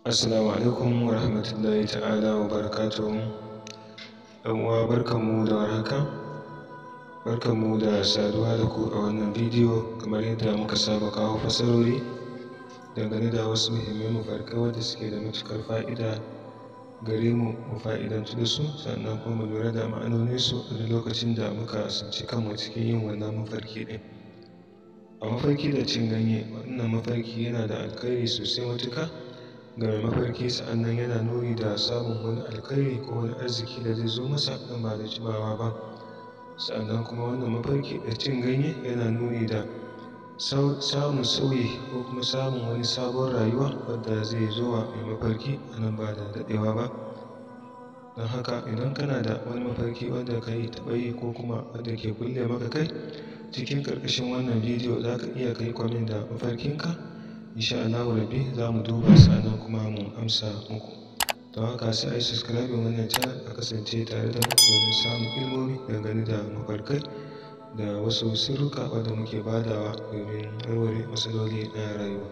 Assalamu alaikum wa rahmatullahi ta'ala wa barakatuhu. ‘Yan uwa, barkanmu da warhaka, barkanmu da saduwa da ku a wannan bidiyo. Kamar yadda muka saba kawo fassarori dangane da wasu muhimman mafarkai wanda suke da matuƙar fa'ida gare mu, mu fa'idantu da su, sannan kuma mu lura da ma'anoninsu a duk lokacin da muka tsinci kanmu cikin yin wannan mafarki ɗin. A mafarki da cin ganye, wannan mafarki yana da alkhairi sosai matuƙa ga mai mafarki, sa'annan yana nuni da samun wani alkhairi ko wani arziki da zai zo masa nan ba da jimawa ba. Sa'annan kuma wannan mafarki da cin ganye yana nuni da samun sauyi ko kuma samun wani sabon rayuwa wadda zai zo wa mai mafarki a nan ba da daɗewa ba. Don haka, idan kana da wani mafarki wanda ka yi taɓa yi ko kuma wanda ke kulle maka kai, cikin ƙarƙashin wannan bidiyo za ka iya kai comment da mafarkinka. Insha Allahu Rabbi za mu duba, sa'annan kuma mu amsa muku. Don haka sai a yi subscribing wannan channel, a kasance tare da mu domin samun ilmomi dangane da mafarkai da wasu sirruka wanda muke badawa domin warware matsaloli na rayuwa.